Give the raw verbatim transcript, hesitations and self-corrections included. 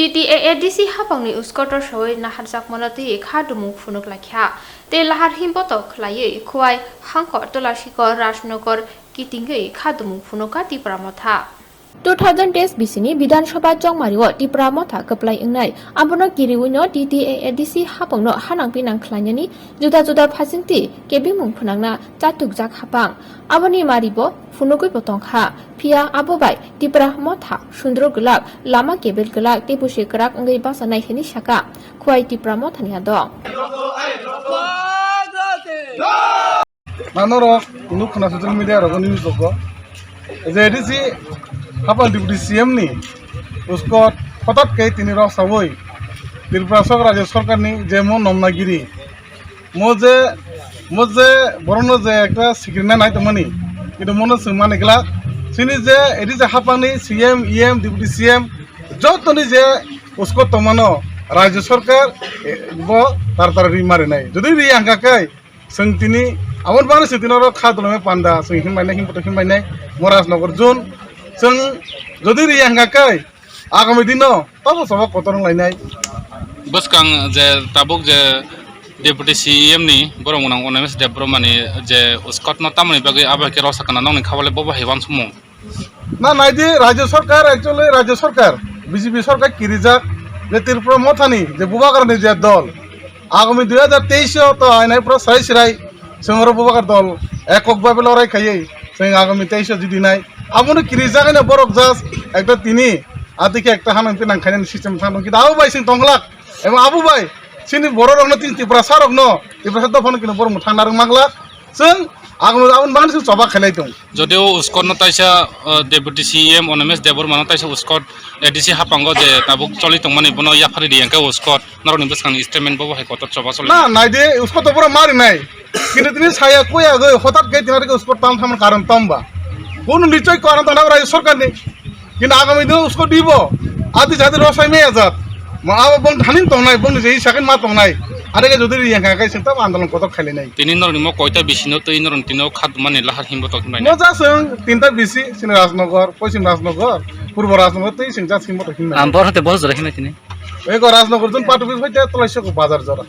T T A A D C hapangni uskotor sawi naharjakmano twi kha dumung phunuk laikha. Tei lahar himbotok khlaiwi Khowai, Hangkhor, Tulasikor, Rajnogor kitingwi kha dumung phunukha Tipra Motha. Two thousand teis bisini Bidhan Sabha chongmario Tipra Motha kwplai wngnai, abono kiriwino T T A A D C hapangno hanang pinang khlainani juda juda phasingtwi kebengmung phwnangna chatukjak hapang. Aboni maribo phunugwibo tongkha, phiya abo bai Tipra Motha sundro glak, lama kebel glak tei bwswi kwrak wngwi bachanai hwnwi sakha Khowai Tipra Mothani adong. Na norok nuk khna social media rogo news rogo je A D C hapang Deputy C M ni uskot hotat khe tini rok sawi Tripura sok rajyo sorkar ni je mo nomnagiri mo je mo je borokno je ekta sikirna nai tongmani kintu mono chwng mani glak chini je A D C hapang ni C M, E M, Deputy C M jotoni je uskot tongmano rajyo sorkar eh, bo tar tar ri marinai jodi ri angka kai Chwng tini aboni bagwi chwng tini oro kha dulumwi panda chwng himbainai himboto himbainai Morajnogor zone chwng jodi riya hwnkha khe agami dino tabo chobok kotor wnglainai. Bwskang je tabuk je Deputy C E M ni borok gwnang Animesh Debbarma ni je uskot no tamoni bagwi abo hai khe rw sakha na nokni kha bale bobo hai uansukmung. Na naidi rajyo sorkar actually rajyo sorkar B J P sorkar kirijak je Tripura Mothani je Bubagrani je dol agami dui hajar teis o to ainai pura sai sirai chwng oro Bubagra dol ekok babe lorai khaiwi chwng agami teis o jidi nai abono kirijak haino borok just ekta tini adikhe ekta hanang pinang khainani system thang tong kintu abo bai chwng tongglak ebong abo bai chini borok rokno tini Tiprasa rokno Tiprasa dophano kino borok mwthang narwk manglak. Chwng agoni aboni bagwi chwng choba khailai tong. Jodi o uskot no taisa, uh, Deputy C E M Animesh Debbarma no taisa uskot A D C hapango je tabuk choli tongmani bono yaphari di hwnkhe uskot norokni bwskangni statement bobo hai kotor choba choli. Na naidi uskot to pura mari nai. Kintu tini saya koi agoi hotat khe tini uskot tam thamani karon tamba. Bono nichoi karon tangna rajyo sorkarni. Kintu agami dino usko dibo, adi jadi rosai me ajat. Ma abo bong dhanin tongnai, bong je sakin ma tongnai. Are ke jodi riya kha kai sengta andolon kotor khaile nai. Tini norni mo koita bisino tei norni tino khat mani lahar himbo tok hinbai. Mo ja seng tinta bisi sini Rajnogor, Pochim Rajnogor, Purbo Rajnogor tei seng ja himbo tok hinbai. Am bor hate bor jora hinbai tini. Ego Rajnogor jun patu bis hoite tolai seko bazar jora.